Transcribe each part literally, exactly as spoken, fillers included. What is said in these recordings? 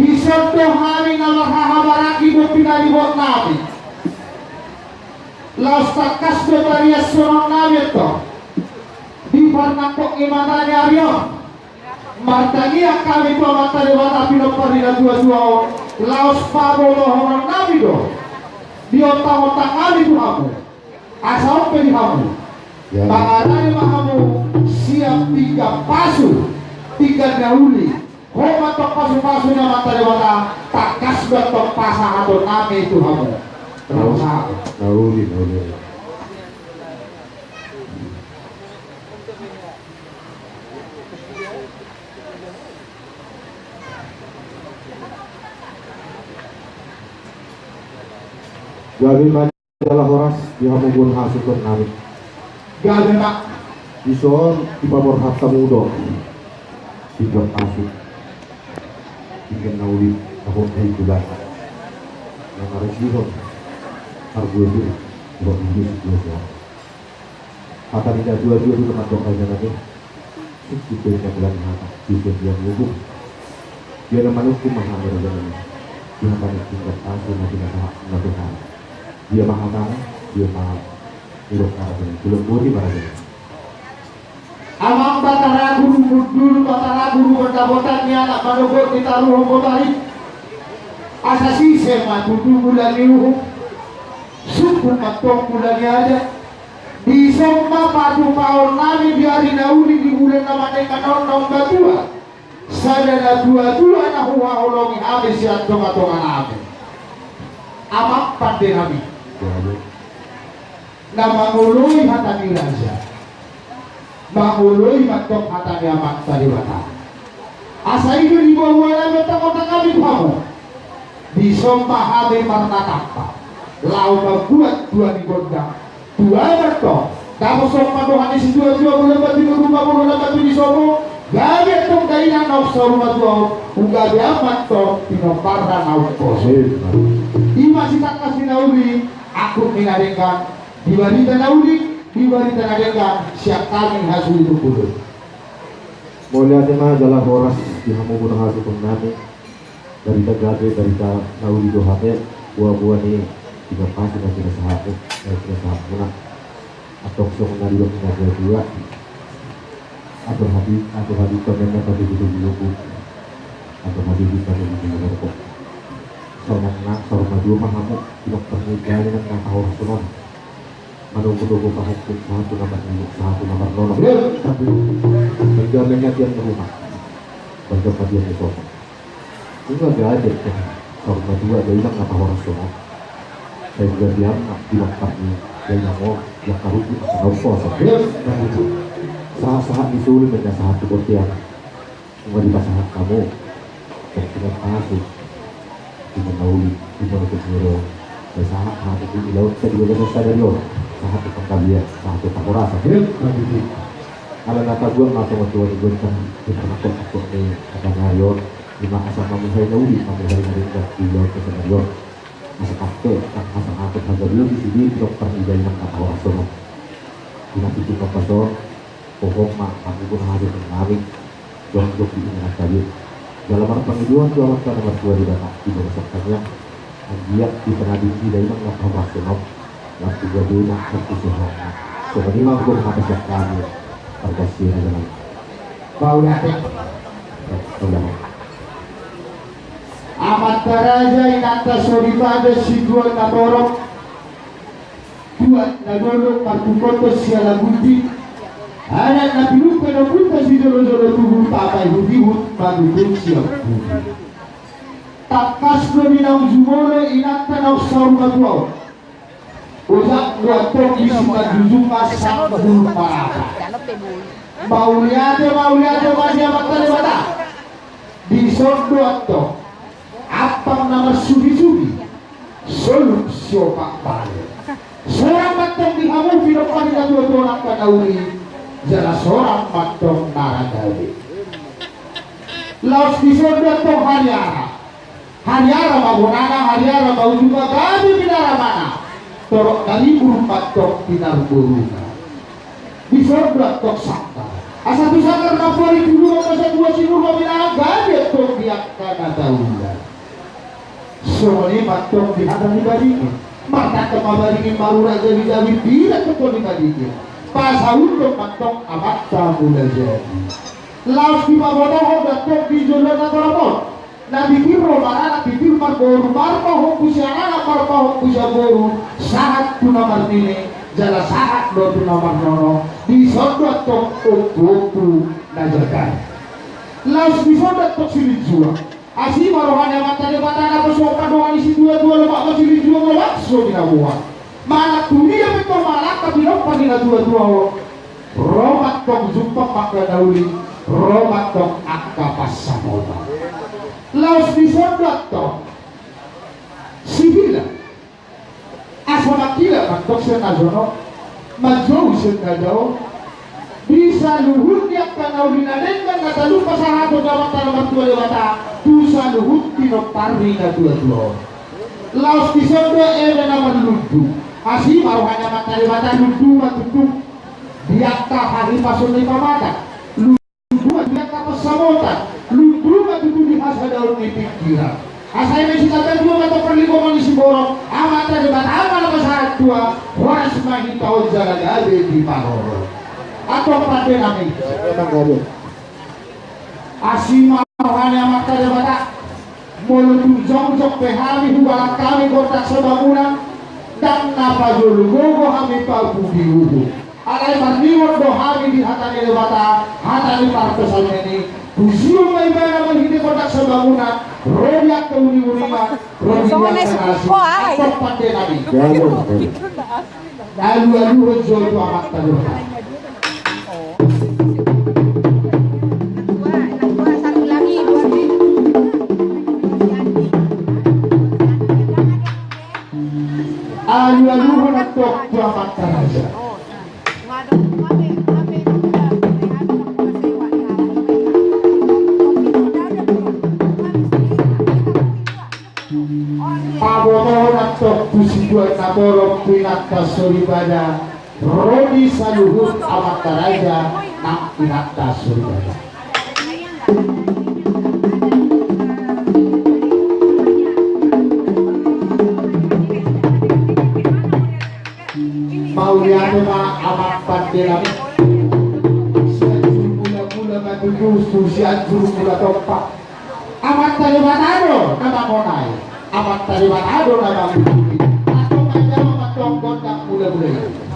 Dison do hami na marhahamaranggi do pinaribot nami. Laos tangkas do tariashononnami antong di parnangkok ni mata ni ari on. Martangiang hami tu Amanta Debata pinompar ni natuatua on, laos pabotohononnami do di ontangontang nami tu hamu. Asa on pe di hamu. Ya. Mangarade ma hamu sian pinggan pasu, pinggan na uli. Ho ma antong pasupasu ni Amanta Debata, tangkas do antong pasahatonnami tu hamu. Ro ma hamu. Na uli, na uli. Gabe ma jala horas di hamu boru hasuhuton nami. Gabe ma. Dison dipaborhat hamu do pinggan pasu, pinggan na uli, na hot na ikulan, na marejihon, margueguet, buat diri situasi. Hata ni natuatua do na mandok raja nami. Sungkun do i na mulai hata, dison dia ngubung. Dia na manungkun ma hami raja nami. Dia manungkun gantasi na pinasahat na Tuhan. Dia ma hatana, dia ma nidok na raja nami. Tulung boti ma raja nami. Amang Batara Guru Mundul, Batara Guru Pandapotan ni anak manogot ni taruhon botari. Asa sise ma tutu mula ni uhum. Sungkun ma antong mula ni adat. Dison ma patupaonnami di ari na uli di bulan na mandenggan on na umbatua. Sada natuatua na huhaholongi hami sian tongatonganami. Amang pandenami. Na mangoloi hata ni raja. Mangoloi ma antong hata ni Amanta Debata. Asa i do diboaboanami ontangontangnami tu hamu. Dison ma hami marnatampak laho mambuat tua ni gondang. Tua ma antong. Dapot songon pandohan ni situatua, molo batu ni ruma, molo batu ni sopo. Gabe antong dainang na umsaur matua on, gabe ma antong pinomparna na umposo. I ma sitangkas ni na uli, angkup ni na denggan. Di barita na uli, di barita na denggan, sian hami hasuhuton bolon. Mauliate ma jala horas di hamu boru hasuhuton nami. Barita gabe, barita na uli do hape, boaboa ni pinggan pasu na pinasahatmu, na pinasahatmuna. Antong songon na nidok ni natuatua. Atur hati, atur hati pamenna patuduhon di lombu. Atur hati di pamenna di lombu. Saur matua ma hamu, pinompar ni dainang na pahorashon on. Manogunogu pahompu, sahat tu na marnini, sahat tu na marnono. Menjamena tiang rumah. Menjamena tiang rumah. Nunga gabe saur matua dainang na pahorashon on. Sai gabe ma di lombu ni dainang on, yang karugi masa na umposo. Sahat-sahat ni solu ma na sahat tu bontean. Nunga dipasahat hamu. Pinggan pasu, pinggan na uli, pinggan na uli. Sahat-sahat tu ulaon sadari on, sahat tu panggabean, sahat tu parhorasan. Ala na tabuat ma songon tua ni gondang di parnangkok ni ari on. I ma asa mamuhai na uli, mamuhai na denggan di ulaon sadari on. Asa tangkas, asa tangkas hagabeon di sude pinompar ni dainang na pahorashon on. Di na tutu ma pason, hohom ma hamu boru hasuhuton nami. Jongjong di inganan tabi. Jala marpangidoan tu Amanta na martua Debata di bagasan tangiang. Anggiat di panading ni dainang na pahorashon on. Lam tu gabena, lam tu sehatna. Songon i ma anggo hata sian hami. Pargasi na jalan. Mauliate. Mauliate. Amanta raja, inanta soripada, situan na torop, tuat na dolok, martukoto siala gunting, anak na pinungka na punta sijolojolo tubu, tapaihutihut manuhut sian puti. Tangkas do di naung jumolo inanta naung saur matua on. Ojak buat tong di simanjujung ma sanggup marata. Mauliate, mauliate ma di Amanta Debata. Dison do antong ampang na marsuhisuhi, solup siopat bale. Sorang ma antong di hamu pinompar ni natuatua on angka na uli, jala sorang ma antong na ragabe. Laos dison do antong hariara. Hariara ma bonana, hariara ma ujungna, gabe pinaramana. Torop na ribur ma antong pinarboruna. Dison do antong sanggar. Asa tu sanggar na pola di tuburan, asa dua sinur ma binanga gabe tong di angka na taula. Songon i ma tong di hata ni Baringin. Martangkap ma Baringin marurat jabi-jabi, pira tong di Baringin. Pasaut tong ma tong amanta Mulajadi. Laos dipabotohon do tong di joloan na torop on. Na pipir ro maranak, pipir marboru, marpahompu sian anak, marpahompu sian boru, sahat tu na marnini, jala sahat do tu na marnono, dison do antong ompu-ompu na jagar. Laos dison do antong silinjuang. Asi ma roha ni Amanta Debata na pasupasu ni situa-tua, lomak ma silinjuang, lomak so binaboan. Manang tu dia pe tong mangalangka pinompar ni na tua-tua on. Ro ma tong jumpang angka na uli, ro ma tong angka pansamotan. Laos dison do antong sihilap. Asa mangkilap ma tong sian na jonok, manjou sian na dao. Di saluhut ni angka na uli na denggan na talupa sahat tu Amanta na martua Debata, tu saluhut pinompar ni na tua-tua on. Laos dison do eme na marlundu. Asi ma roha ni Amanta Debata, lundu ma tutu di angka hahipason ni pamatang, lundu ma di angka pansamotan, lundu ma tutu di hasadaon ni pingkiran. Asa eme sitambatua ma tong parlinggoman ni siborok, Amanta Debata ma na pasahat tua, horas ma hita on jala gabe diparorot. Antong pande nami. Asi ma roha ni Amanta Debata, molo tung jongjong pe hami, hubalang hami gondang sabangunan, ndang na pajolo gogo hami papuji uhum. Alai marningot do hami di hata ni Debata, hata ni parpsalmen i, pujion ma Ibana marhite gondang sabangunan, ro di angka uninguningan, ro di angka na asing. Antong pande nami. Alualuhon jolo tu Amanta Debata. Alualuhon antong tu Amanta Raja. Pabotohon antong tu situan na torop, tu inanta soripada, ro di saluhut amanta raja nang inanta soripada. Mauliate ma amang pande nami. Sian Sumula-mula ma tutu tu Sian Sumula Tompa. Amanta Debata do na mangonai, Amanta Debata do na mangurupi. Antong ma jama ma tong gondang mula-mula i.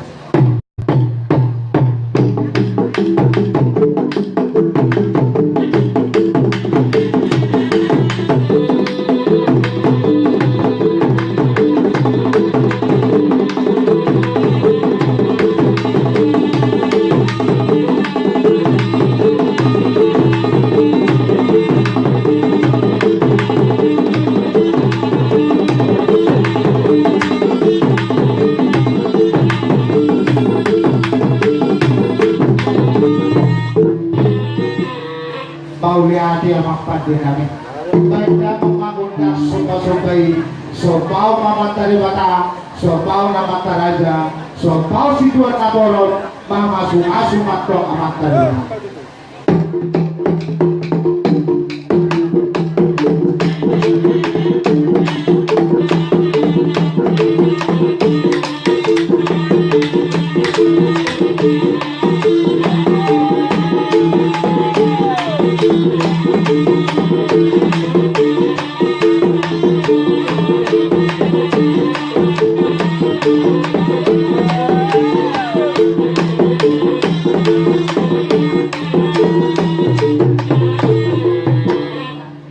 Mauliate amang pande nami. Baen damang ma gondang somba-somba i. Sombaon ma Amanta Debata, sombaon amanta raja, sombaon situan na torop, mamasumasu ma tong Amanta Debata.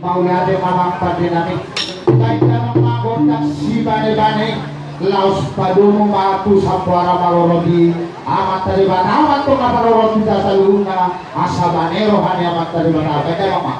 Mauliate ma amang pande nami. Baen damang ma gondang sibane-bane. Laos padomu ma tu sampoara parorot i. Amanta Debata ma tong na parorot hita saluhutna. Asa bane roha ni Amanta Debata. Baen damang ma.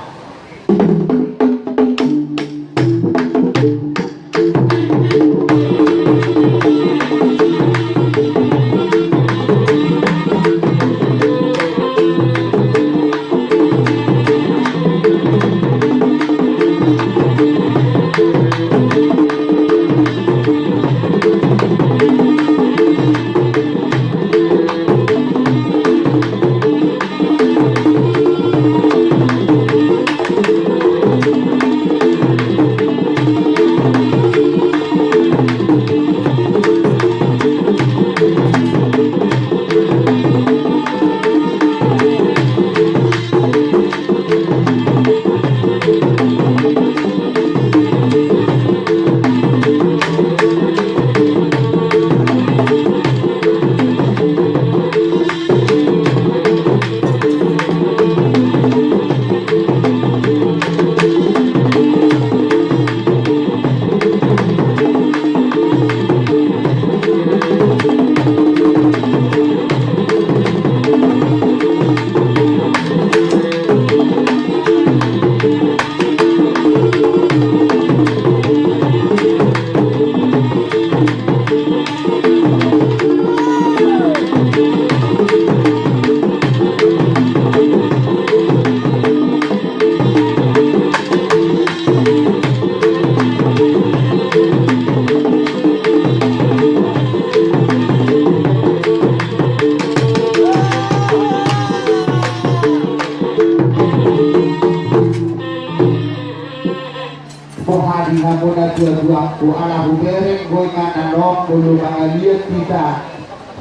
Muna tua-tua, ala hubereng goingan na on, molo mangaliat hita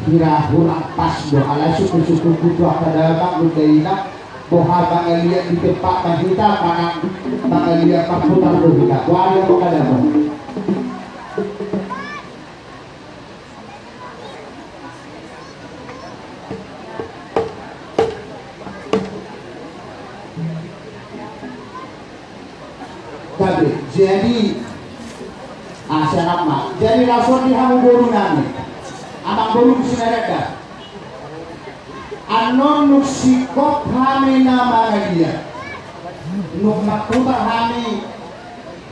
hira hurang pas do, ala sungkun-sungkun tu angka damang dohot dainang, boha mangaliat di tempat ma hita, manang mangaliat marputar do hita. Boha do mangaliat on. Gabe, jadi, ah, sian ma. Jadi, laos on di hamu boru nami. Amang boru Sinarenda. Annon dung singkop hami na mangaliat. Dung marputar hami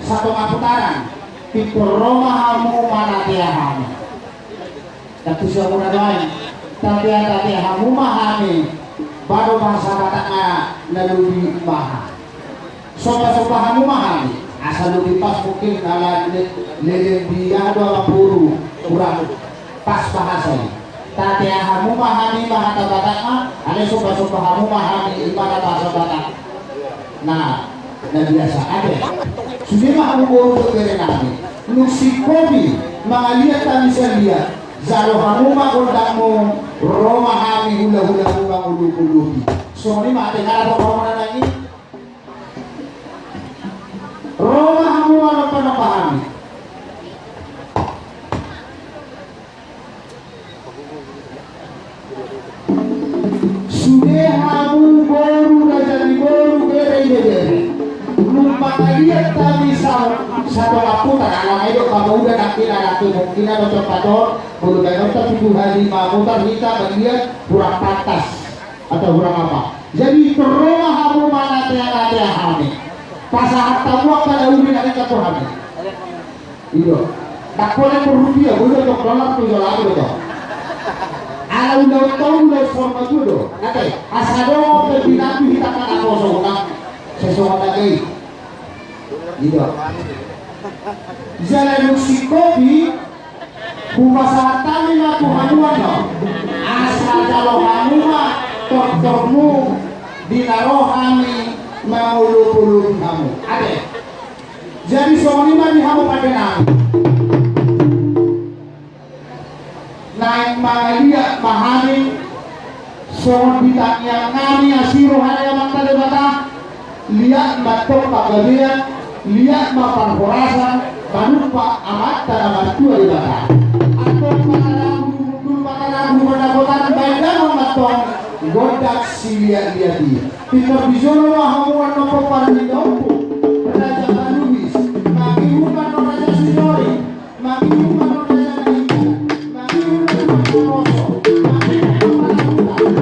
satonga putaran. Pintor ro ma hamu manatea hami. Tapi sian muna do ai, tatea-tatea hamu ma hami, baru bahasa Batak na, na lobi baha. Somba-somba hamu ma hami, asa lobi pas mungkin ala le-, leleng di aha do amang boru, kurang pas bahasa i. Tatea hamu ma hami, bahasa Batak na, alai somba-somba hamu ma hami, i ma na bahasa Batak. Na, na biasa, ate. Sude ma hamu boru dohot bere nami. Dung singkop i, mangaliat hami sian liat. Jalo hamu ma gondangmu, ro ma hami hula-hulamu mangolop-olopi. Songon i ma ate, nunga dapot hamu na nangkin. Ro ma hamu manomba-nomba hami. Sude hamu boru, raja ni boru, bere ni bere. Dung mangaliat hami sa-, satonga putar, ala nai do, hamu uda nangkin, ala kemungkinan do tempat on, molo baen on tapi dua hali ma putar hita mangaliat, kurang pantas atau kurang apa. Jadi, ro ma hamu manatea-natea hami. Pasahat hamu angka na uli na hita tu hami. I do. Ndang pola pe rupiah, boi do tong dolar tu jolo ahu do tong. Ala ulaon tong, ulaon saur matua do. Ate, asa adong pe binatu hita na poso unang sesongon na gei. I do. Jala dung singkop i, hupasahat hami ma tu hamu annon. Asa jalo hamu ma tortormu di na ro hami mangolop-olopi hamu. Ate. Jadi songon i ma di hamu pande nami. Naeng mangaliat ma hami, songon di tangiang nami asi roha ni Amanta Debata, liat ma antong panggabean, liat ma parhorasan, manumpak Amanta na martua Debata. Antong ma na hundul-hundul ma na hundul, manapotan baen damang ma antong gondang siliat-liat i. Pintor di jolo ma hamu annon pomparan ni na ompung, Raja Manubis, mangihut ma annon Raja Sinori, mangihut ma annon Raja Nainggolan, mangihut ma annon Raja Poso, mangihut ma annon Raja Huta.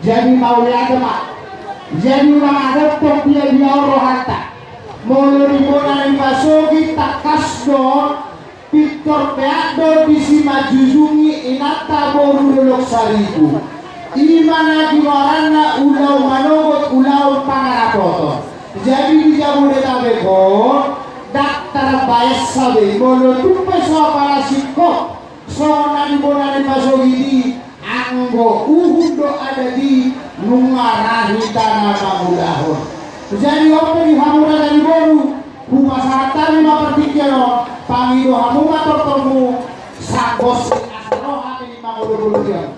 Jadi mauliate ma. Jadi mangadophon biabiaon rohanta. Molo di bona ni pasogi tangkas do, pintor peak do disi manjujungi inanta boru Dolok Saribu. I ma na goaranna ulaon manogot, ulaon pangarapoton. Jadi di Jabodetabek on ndang tarbaen be molo tung pe so apala singkop. Songon na di bona ni pasogi i, anggo uhum do adat i, nunga ra hita na mangulahon. Jadi on pe di hamu raja ni boru, hupasahat hami ma partingkian on, pangido hamu ma tortormu, sangkos asa ro hami di mangoloi-oloi on.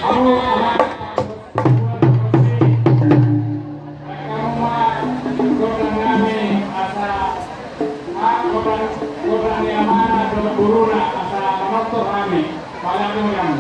Hamu ma gondang nami asa, ah, gondang, gondang ni amana dohot boruna asa manortor nami. Paling gondang.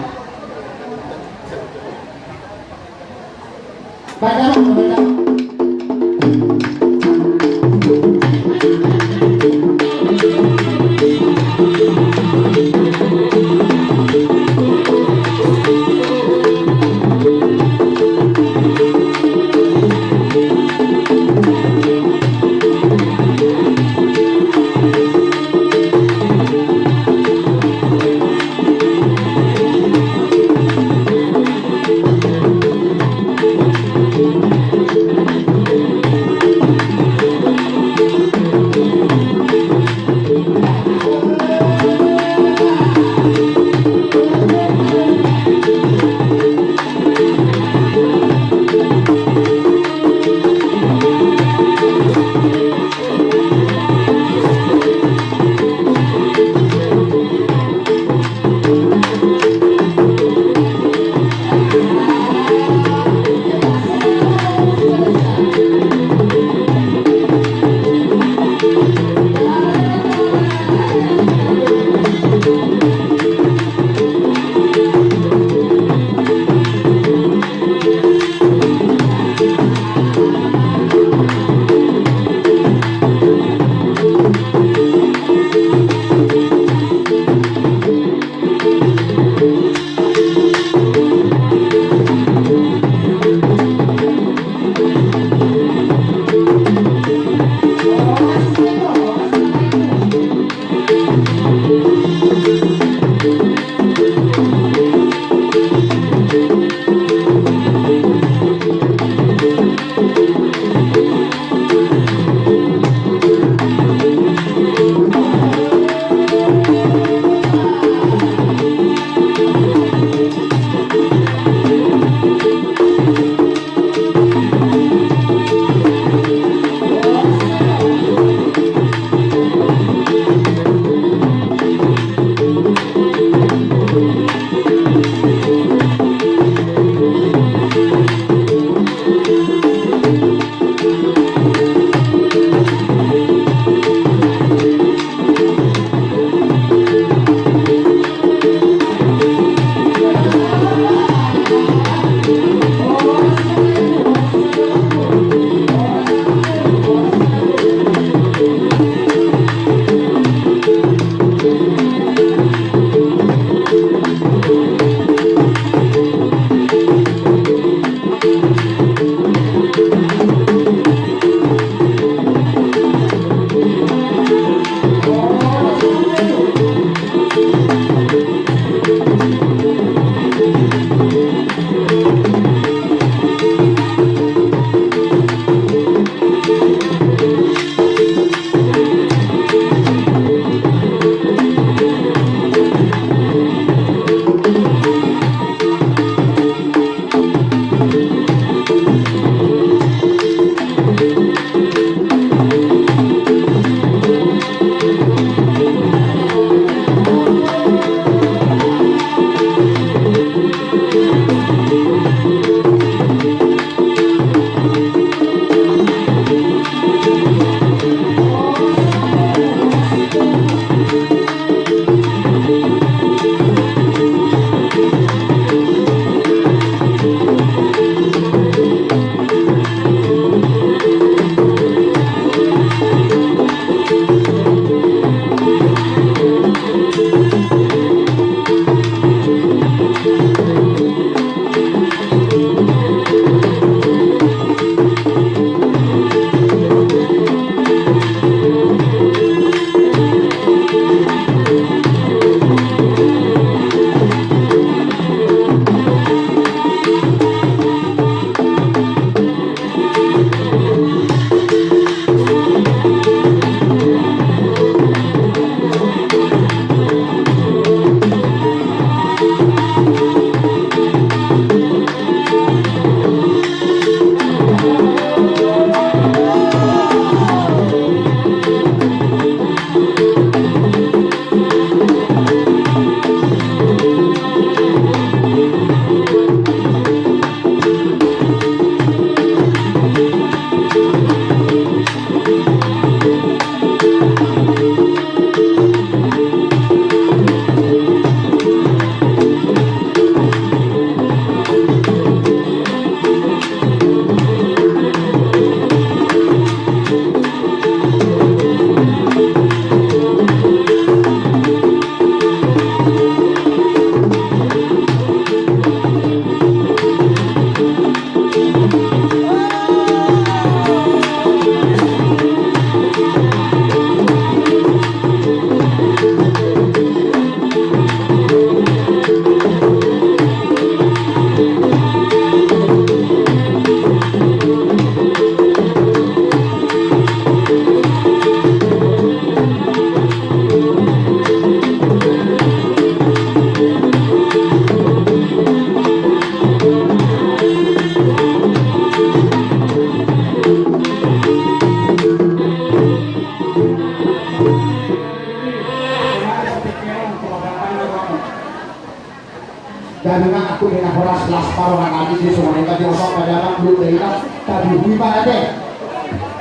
Aku mina horas las paroha nami di songon i tadi omak pada amak belum dari tak tadi hui mana teh.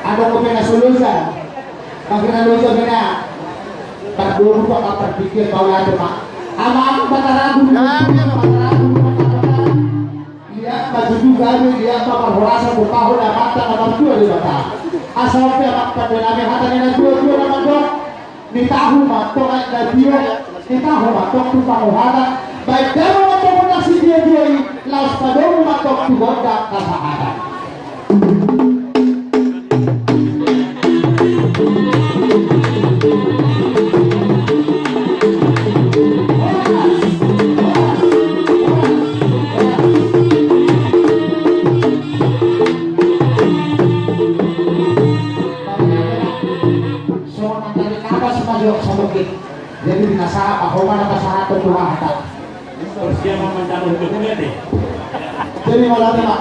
Ada kau mina sulusa. Makin ada usa mina. Berdua buka tak terpikir kau ya cuma. Amak bataragu. Kami amak bataragu. Ia maju juga ni ia tak berhoras aku tahu dapat tak dapat dua di mata. Asal dia amak pada nami hata nina dua dua nama dok. Ni tahu mantong aek na tio, ni tahu mantong tu panguhatan. Baen damang mantong unang sitio-tio i, laos padomu mantong tu gondang na sahatan. Songon na tarik nafas ma jok sabukit. Jadi binasaha, pahoma na pasahathon tu hahata. Terus dia mau mencabut hukumnya deh. Jadi malam ini, Pak.